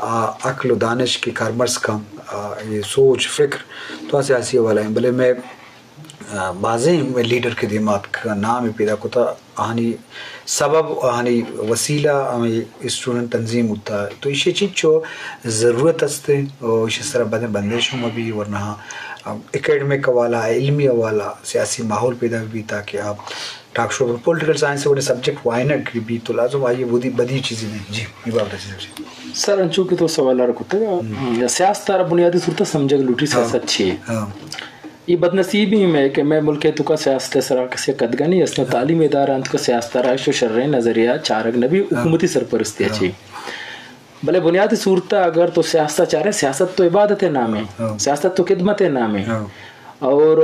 آ، عقل و دانش کہ کارمرز کن، آ، اے سوچ، فکر، تو آ سیاسی حوالہ ایں، بلے مئے، آ، بازیں مئے لیڈر کہ دیما اتکگ، نام پیدا کتا، آہانی سبب، آہانی وسیلہ ہمے اسٹوڈنٹ تنظیم بوتا۔ تو ایشی چنچو ضرورت است و ایشی سرا بدیں بندش ہم بی، ورنہ، آ، اکیڈمک حوالہ، علمی حوالہ، سیاسی ماحول پیدا بی تاکہ آ ٹاک شو، پولیٹیکل سائنس وڑیں سبجیکٹ وائنگ بی تو لازم آئی ودی بدی چیزی نہیں۔ جی، یہ بابت چیز۔ سر، انچو کہ تو سوال ار کتگ، سیاست ء را بنیادی صورت ء سمجھگ لوٹی، ہاں۔ سیاست چی ہے؟ ہاں۔ یہ بدنصیبی ہم ہے کہ مئے ملک ء توکا سیاست ء سرا کسی قدگہ نہیں است، تعلیمی ادارہ انت کہ سیاست ء را شو شریں نظریہ چارگ نبی، ہاں۔ حکومتی سرپرستی ء چی۔ بلے بنیادی صورت ء اگر تو سیاست ء چارے، سیاست تو عبادت ء نام ہے، ہاں۔ سیاست تو خدمت ء نام ہے۔ ہاں۔ اور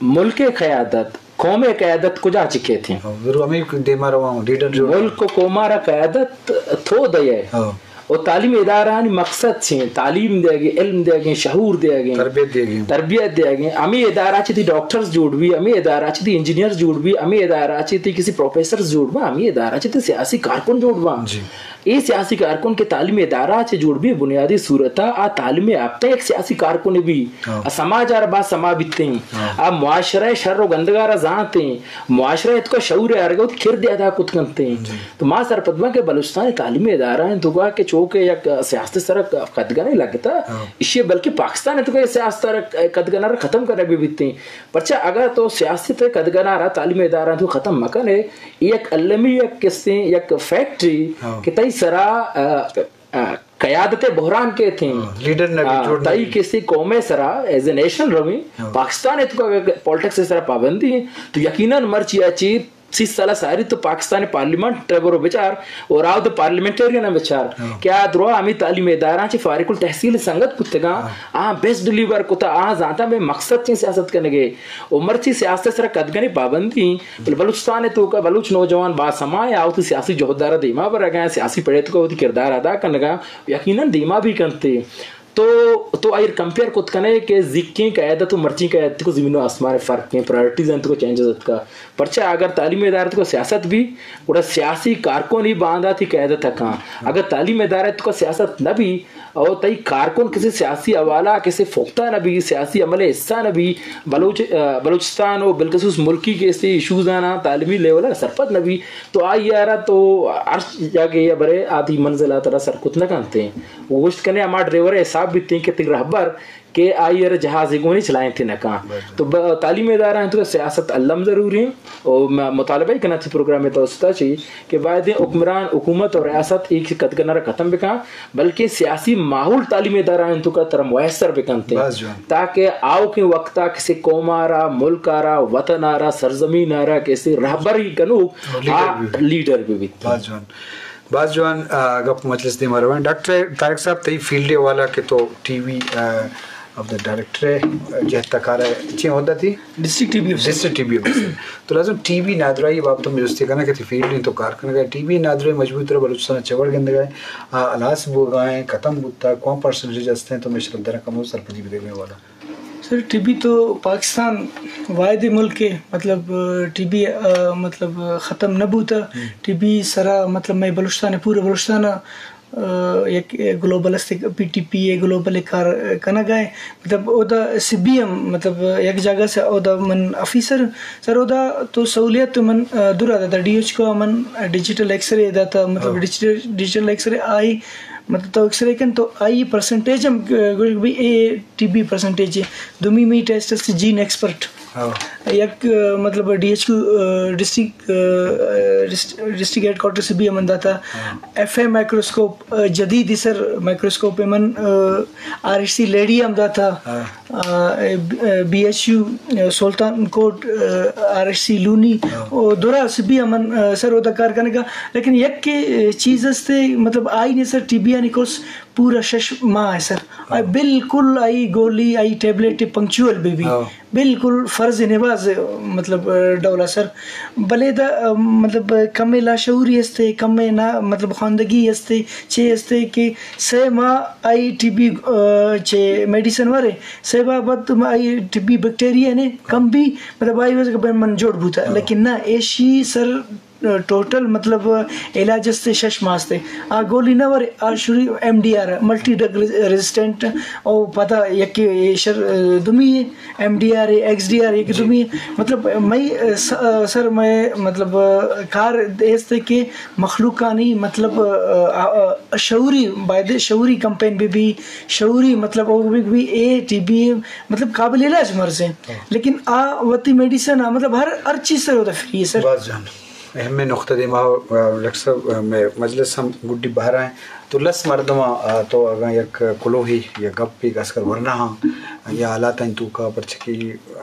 ملک ء قیادت، قوم ء قیادت کجا چکے تھیں؟ ہاں، ضرور ہمیں دیما رواں، لیڈر جو ملک و قوم ء را قیادت تو دئے۔ ہاں۔ و تعلیم ادارہانی مقصد چی انت؟ تعلیم دیگیں، علم دیگیں، شعور دیگیں، تربیت دیگیں۔ تربیت دیگیں۔ ہمے ادارہ چی تھی ڈاکٹرز جوڑ بی، ہمے ادارہ چی تھی انجینئرز جوڑ بی، ہمے ادارہ چی تھی کسی پروفیسرز جوڑ با، ہمے ادارہ چی تھی سیاسی کارکن جوڑ با۔ جی۔ اے سیاسی کارکن کہ تعلیم ادارہ چی جوڑ بی، بنیادی صورتا آ تعلیم یافتہ یک سیاسی کارکن بی۔ ہاں۔ آ سماج آر با سما بیتیں۔ ہاں۔ آ معاشرہ شر و گندگا را زانتیں۔ معاشرہ اتکا شعور آرگا وتی کرد ادا کت کنتیں۔ جی۔ تو ما سرپد باں کہ بلوچستان تعلیمی ادارہ انت توکا کہ چوکہ یک سیاست سر قدگنے لگتا، ہاں۔ ایشی بلکہ پاکستان توکا سیاست سر قدگنا را ختم کرنا بھی بیتیں۔ پرچہ اگر تو سیاست قدگنا را تعلیمی ادارہ تو ختم مکنے، یک المی یک کسیں یک فیکٹری، ہاں۔ کہ تئی سرا، آ، آ، قیادت بحران کے تھیں۔ ہاں، لیڈر نہ بھی آ، جوڑ نہ تئی بھی۔ کسی قوم سرا ایز اے نیشن رویں، ہاں۔ پاکستان توکا پالیٹکس سرا پابندی ہیں، تو یقیناً مرچی اچی سی سال ساری تو پاکستان پارلیمنٹ ء برو بچار اور آؤ تو پارلیمنٹیرین ء بچار، ہاں۔ کہ آ درو ہمیں تعلیم ادارہ چی فارغ التحصیل سنگت کتگاں، ہاں۔ آ بیسٹ ڈلیور کتا، آ زانتا میں مقصد چین سیاست کنگے۔ و مرچی سیاست سرا قدگنے پابندی، بل بلوچستان توکا بلوچ نوجوان با سما ہے، آؤ تو سیاسی جہدارا دیما برگا، سیاسی پڑے توکا وتی کردار ادا کنگا، یقیناً دیما بھی کنتے۔ تو، تو آئیر کمپیئر کت کنے کہ زیکیں قیادت و مرچیں قیادت کو زمین و آسمان فرق ہیں، پرائرٹیز ہیں تو کو چینجز اتکا۔ پرچہ اگر تعلیمی ادارہ تو کو سیاست بھی، گڑا سیاسی کارکن ہی بانداتی قیادت کاں۔ اگر تعلیمی ادارہ تو کو سیاست نہ بھی، او تئی کارکن کسی سیاسی حوالہ، کسی پختہ نہ بھی، سیاسی عمل حصہ نہ بھی، بلوچ، آ، بلوچستان و بالخصوص ملکی کسی ایشوز آنا تعلیمی لیول سرپد نہ بھی، تو آئی آرا تو ہر جاگہ یا برے آدھی منزل آ ترا سر کت نہ کنتے۔ گوشت کنے ہما ڈرائیور ء حساب بیتیں کہ تئی رہبر کہ آئی ء را جہازے گونی چلائینت نہ کاں۔ تو ب-، تعلیمی ادارہ انت کہ سیاست الم ضروری ہیں۔ اور میں مطالبہ ہی کرنا تھی پروگرام ء توسط ء چی کہ باید حکمران، حکومت اور ریاست ایک قدگنا را ختم بکاں، بلکہ سیاسی ماحول تعلیمی ادارہ انت کا ترا میسر بکنتے، تاکہ آؤکیں وقتا کسی قوم آ را، ملک آ را، وطن آ را، سرزمین آ را کسی رہبری کنوک لیڈر بھی بیت۔ باز جوان۔ باز جوان، آ، گپ مجلس دیما روان۔ ڈاکٹر طارق صاحب، تئی فیلڈ ء حوالہ کہ تو ٹی وی، آ، آف دا ڈائریکٹر ء جہت ء کار ء چی عہدہ تھی؟ ڈسٹرکٹ ٹی وی آفیسر۔ ڈسٹرکٹ ٹی وی آفیسر۔ تو لازم ٹی وی نادراہی بابت ہم جستے کرنا کہ تئی فیلڈ انت تو کار کنگا، ٹی وی نادراہی مجبوری ترا بلوچستان ء چہ وڑ گندگا، آ، ہلاس بوگا ہیں، ختم بوتا، کون پرسنٹیج ہستیں تو میں شرف درا کم سرپدی بدے میں والا۔ سر، ٹی بی تو پاکستان واحد ملک ہے، مطلب، ٹی بی، آ، مطلب، ختم نہ بوتا۔ ٹی بی سرا، مطلب، میں بلوچستان ہے، پورے بلوچستان ہے، آ، یک گلوبل است، پی ٹی پی ہے، گلوبل کار کنگا ہے۔ مطلب، اودا سبی ہم، مطلب، یک جاگہ سے اودا من آفیسر، سر، اودا تو سہولیت من، آ، دورا داتا، ڈی ایچ کو من ڈیجیٹل ایکس رے داتا، مطلب، ڈیجیٹل، ڈیجیٹل ایکس رے آئی، مطلب، تو ایکس رے کن تو آئی پرسنٹیج ہم، آ، گوشگ بھی اے ٹی بی پرسنٹیج ہے۔ دومی می ٹیسٹ است جین ایکسپرٹ۔ یک، آ، مطلب ڈی ایچ کیو، آ، ڈسٹرکٹ، آ، ڈسٹ-، ڈسٹرکٹ ہیڈ کوارٹر سے بھی ہم داتا۔ ایف اے مائکروسکوپ، آ، جدید سر مائکروسکوپ من، آ، آر ایچ سی لیڈی ہم داتا۔ آ، بی ایچ یو، آ، سلطان کوٹ، آ، آر ایچ سی لونی، او درا سے بھی ہم، آ، سر ہوتا کار کرنے کا۔ لیکن یک کے، آ، چیز استے، مطلب آئی نے سر ٹی بی آنی کورس پورا شش ماہ ہے سر۔ آئی بالکل آئی گولی، آئی ٹیبلیٹ پنکچوئل بہ بی۔ بالکل فرض نواز، مطلب، ڈولا سر۔ بلے دا، مطلب، کمے لاشعوری استے، کمے نا، مطلب، خواندگی استے، چے استے کہ سہ ماہ آئی ٹی بی، چے میڈیسن وارے، سہ ماہ بعد آئی ٹی بی بیکٹیریا نے کم بی، مطلب، آئی وجہ من جوڑ بوتا۔ لیکن نہ، ایشی سر ٹوٹل مطلب علاج است شش ماہ است، آ گولی نہ ورے، آ شروع ایم ڈی آر، ملٹی ڈرگ ریزسٹنٹ، او پدا یکے ایشر دومی ایم ڈی آر، ایکس ڈی آر، یک دومی، مطلب مئی سر مئے مطلب کار است کہ مخلوقانی مطلب شعوری، باید شعوری کمپین بہ بی، شعوری مطلب او بہ بی اے ٹی بی مطلب قابل علاج مرض ہیں، لیکن آ وتی میڈیسن آ مطلب ہر ہر چیز سر ہوتا فری ہے سر۔ باز جان، اہمیں نقطہ دیما، آ، ڈاکٹر صاحب، آ، مئے مجلس ہم گڈی بہرا ہیں۔ تو لس مردم آ، آ، تو اگاں یک کلوہی یا گپے کہ اسکر ورنا ہاں یا حالات ہیں توکا، پرچہ کہ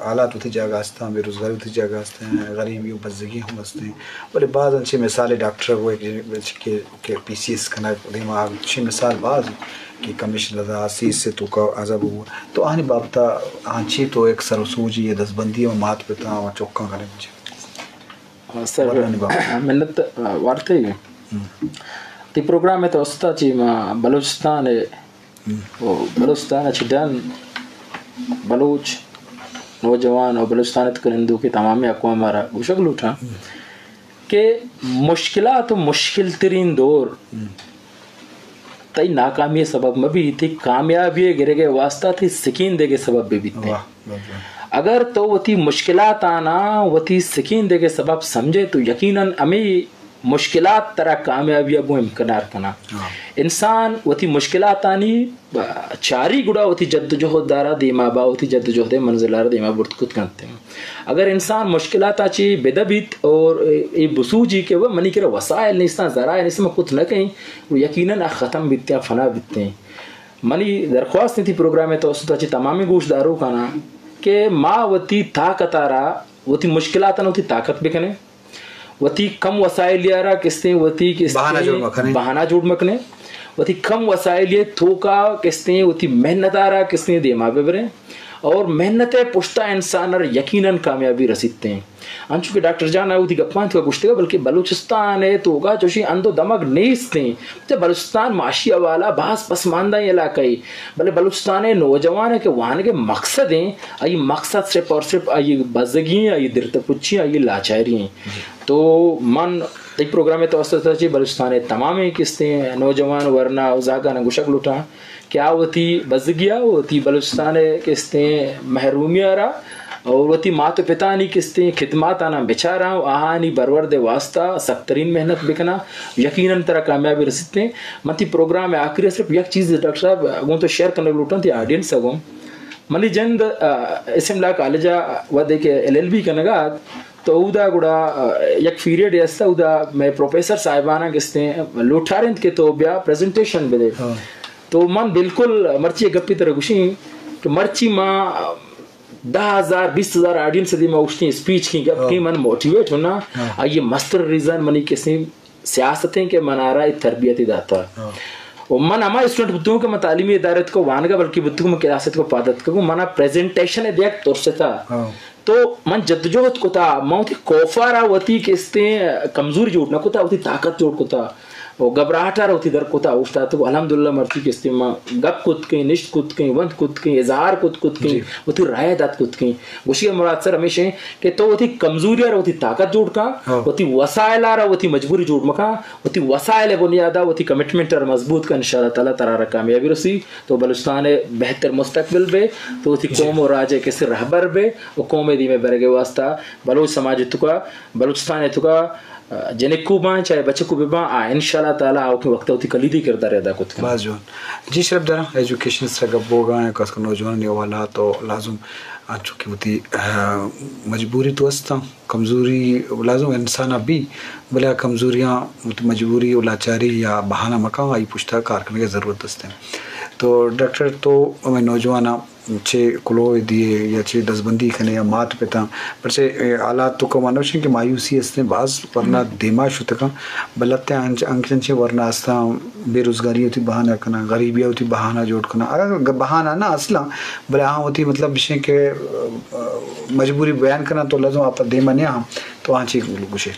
حالات وتی جاگہ ہستاں، بے روزگاری وتی جاگہ ہستاں، غریبی و بزگی ہم ہستیں۔ بلے باز انچیں مثال ڈاکٹر وہ ایک جن-، کہ، کہ پی سی ایس کنگ دیما انچیں مثال باز کہ کمیشن لدا سی ایس سے توکا عذاب ہوا۔ تو آنی بابتا آنچی تو ایک سر و سوجی یا دزبندی و مات پتا و چوکاں کنگ سر، ورنانی بابت۔ منت، آ، وارتگ۔ ہم۔ تئی پروگرام ءِ توسط ءَ چہ ما بلوچستان ءِ، ہم۔ و بلوچستان ءَ چہ ڈن بلوچ نوجوان و بلوچستان ءِ تک نندوکیں تمامیں اقوام ءَ را گوشگ لوٹاں، ہم۔ کہ مشکلات و مشکل ترین دور، ہم۔ تئی ناکامی ءِ سبب مہ بیت، تئی کامیابی ءِ گرگ ءِ واستہ تئی سکین دیگ ءِ سبب بہ بیت۔ واہ، واہ، واہ۔ اگر تو وتی مشکلات آناں وتی سکین دیگ ءِ سبب سمجھے تو یقیناً ہمے مشکلات ترا کامیابی ءَ گوں ہمکنار کناں۔ ہاں۔ انسان وتی مشکلاتانی چاری گڑا وتی جدوجہد ءَ را دیما با، وتی جدوجہد ءِ منزل ءَ را دیما برت کت کنت۔ اگر انسان مشکلات ءَ چہ بدہ بیت اور اے بسوجی کہ وہ منی کرا وسائل نیستاں، ذرائع نیستاں، من کت نہ کئیں، وہ یقیناً آ ختم بیت یا فنا بیت۔ منی درخواست انت پروگرام ءِ توسط ءَ چہ تمامیں گوشداروکاناں کہ ما وتی طاقت ءَ را وتی مشکلاتاں وتی طاقت بکنیں، وتی کم وسائل ءَ را کستیں وتی کستیں بہانہ جوڑ مکنیں۔ بہانہ جوڑ مکنیں، وتی کم وسائل ءِ توکا کستیں وتی محنت ءَ را کستیں دیما ببریں اور محنت ءِ پشتا انسان ءَ را یقیناً کامیابی رسیتیں۔ انچو کہ ڈاکٹر جان ءَ وتی گپاں توکا گوشتگ، بلکہ بلوچستان ءِ توکا چوشیں ہند و دمگ نیستیں۔ چہ بلوچستان معاشی حوالہ باز پسماندہ علاقہ ءِ، بلے بلوچستان ءِ نوجوان ءِ کہ وانگ ءِ مقصد ایں، آئی مقصد صرف اور صرف آئی بزگی ایں، آئی درتپچی ایں، آئی لاچاری ایں۔ تو من تئی پروگرام ءِ توسط ءَ چہ بلوچستان ءِ تمامیں کستیں نوجوان ورنا و زاگاناں گوشگ لوٹاں کہ آ وتی بزگی ءَ، وتی بلوچستان ءِ کستیں محرومی ءَ را اور وتی مات و پتانی کستیں خدمات آناں بچاراں و آہانی برورد ءِ واستہ سخت ترین محنت بکناں، یقیناً ترا کامیابی رسیتیں۔ من تئی پروگرام ءِ آخری ءَ صرف یک چیز ڈاکٹر صاحب گوں تو شیئر کنگ لوٹاں تئی آڈینس ءَ گوں۔ منی جند، آ، اسم اللہ کالج ءَ وھدے کہ ایل ایل بی کنگ ءَ ات، تو اودا گڑا، آ، یک پیریڈے است، اودا مئے پروفیسر صاحباناں گستیں لوٹارینت کہ تو بیا پریزنٹیشن بدے۔ ہاں۔ تو من بالکل مرچی یک گپے ترا گوشیں کہ مرچی ما دہ ہزار، بیست ہزار آڈینس ءِ دیما اوشتیں، اسپیچ کیں، گپ کیں، من موٹیویٹ ہوناں۔ ہاں۔ آئی مستر ریزن منی کسیں سیاست ایں کہ منارا اے تربیت داتا۔ ہاں۔ و من ہما اسٹوڈنٹ بوتوں کہ من تعلیمی ادارہ ءِ توکا وانگا بلکہ بوتوں، من کلاس ءِ توکا پاد اتکگوں، منا پریزنٹیشن ءِ دیگ ترستا۔ ہاں۔ تو من جدوجہد کتا، من وتی کوفارا وتی کستیں کمزوری جوڑ نہ کتا، وتی طاقت جوڑ کتا۔ و گھبراہٹ ءَ را وتی در کتا، اوشتاتگ و الحمدللہ مرچی کستیں ما گپ کت کیں، نشت کت کیں، ونت کت کیں، اظہار کت کت کیں، جی۔ وتی رائے دات کت کیں۔ گوشی ءِ مراد سر ہمیش ایں کہ تو وتی کمزوری ءَ را وتی طاقت جوڑ کن، ہاں۔ وتی وسائل ءَ را وتی مجبوری جوڑ مکن، وتی وسائل ءِ بنیاد ءَ وتی کمٹمنٹ ءَ را مضبوط کن، انشاءاللہ تعالیٰ ترا را کامیابی رسی، تو بلوچستان ءِ بہتر مستقبل بے، تو وتی، جی۔ قوم و راج ءِ کسے رہبر بے و قوم ءِ دیما برگ ءِ واستہ بلوچ سماج ءِ توکا، بلوچستان ءِ توکا جنکو باں، چاہے بچکو بہ باں، آ انشاءاللہ تعالیٰ آؤکیں وقت ءَ وتی کلیدی کردار ادا کت کناں۔ باز جوان۔ جی شرف داراں، ایجوکیشن ءِ سرا گپ بوگا ایں، خاص کر نوجوانانی حوالہ تو لازم انچو کہ وتی، آ، مجبوری تو استاں، کمزوری لازم انسان ءَ بی، بلے آ کمزوریاں وتی مجبوری و لاچاری یا بہانہ مکاں، آئی پشتا کار کنگ ءِ ضرورت است ایں۔ تو ڈاکٹر تو ہمے نوجواناں چہ کلوہ دیئے یا چہ دزبندی کنے یا مات پتاں، پرچہ اے حالات توکا ما نوشیں کہ مایوسی استیں، باز ورنا دیما شتکاں، بلے تے انچ-، انچ-، انچیں ورنا استاں، بے روزگاری وتی بہانہ کناں، غریبی وتی بہانہ جوڑ کناں۔ اگر گ-، بہانہ نہ اصلاً، بلے آہاں وتی مطلب بشیں کہ، آ، مجبوری بیان کناں تو لازم آپ دیما نیاں، تو آہاں چی گوشے؟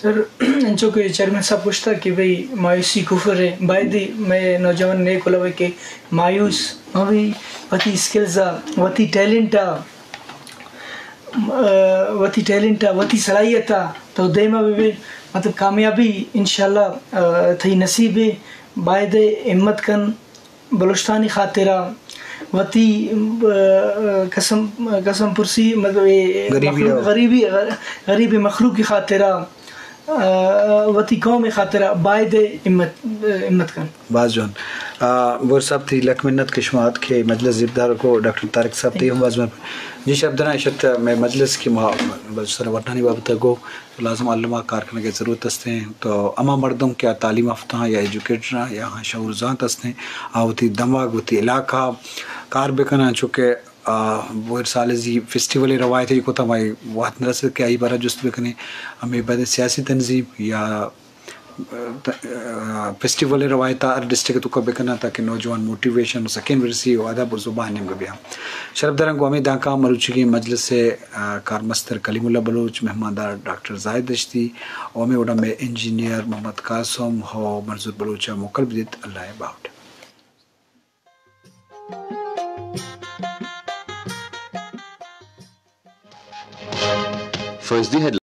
سر، انچو کہ چیئرمین صاحب گوشتا کہ بھئی مایوسی کفر ہے، بایدی مئے نوجوان نے کلوہ کہ مایوس مہ بی، وتی اسکلز ءَ، وتی ٹیلنٹ ءَ، م-، ءَ، وتی ٹیلنٹ ءَ، وتی صلاحیت ءَ تو دیما بہ بے۔ مطلب کامیابی انشاءاللہ، آ، تئی نصیب ءَ، باید ءَ ہمت کن، بلوچستانی خاطرا وتی، آ، قسم، قسم پرسی، مطلب، اے غریبی مخلوق، ءَ۔ غریبی، غ-، غریب مخلوق کی خاطرا، آ، وتی قوم خاطرا باید ءَ ہمت، ہمت کن۔ باز جوان۔ آ، بوہر صاحب، تئی لک منت کہ شما اتکے مجلس زیبدار کو، ڈاکٹر طارق صاحب، تئی ہم باز من۔ جی شرپ دراں، اشت مئے مجلس کہ ما بلوچستان ورنانی بابت گو، تو لازم الما کار کنگ ءِ ضرورت است ایں۔ تو ہما مردم کہ آ تعلیم یافتہ آں یا ایجوکیٹڈ آں یا آہاں شعور زانت است ایں، آ وتی دماغ، وتی علاقہ کار بکناں، چونکہ، آ، بوہر صالح زی فیسٹیول ءِ روایت ءَ کتا، ما وہد نہ رسد کہ آئی بارہ جست بکنیں۔ ہمیں بعد سیاسی تنظیم یا، آ، ت-، آ، فیسٹیول ءِ روایت ہر ڈسٹرکٹ ءِ توکا بکناں تاکہ نوجوان موٹیویشن و سکین برسی و ادب و زبان نیمگا بیاں۔ شرپ دراں گوں ہمے دانکاں مروچیگیں مجلس ءِ، آ، کارمستر کلیم اللہ بلوچ، مہماندار ڈاکٹر زاہد دشتی و ہمے وڑا مئے انجینئر محمد قاسم و منظور بلوچ ءَ موکل بدیت۔ اللہ ءِ باہوٹ۔ فرض دی ہیڈ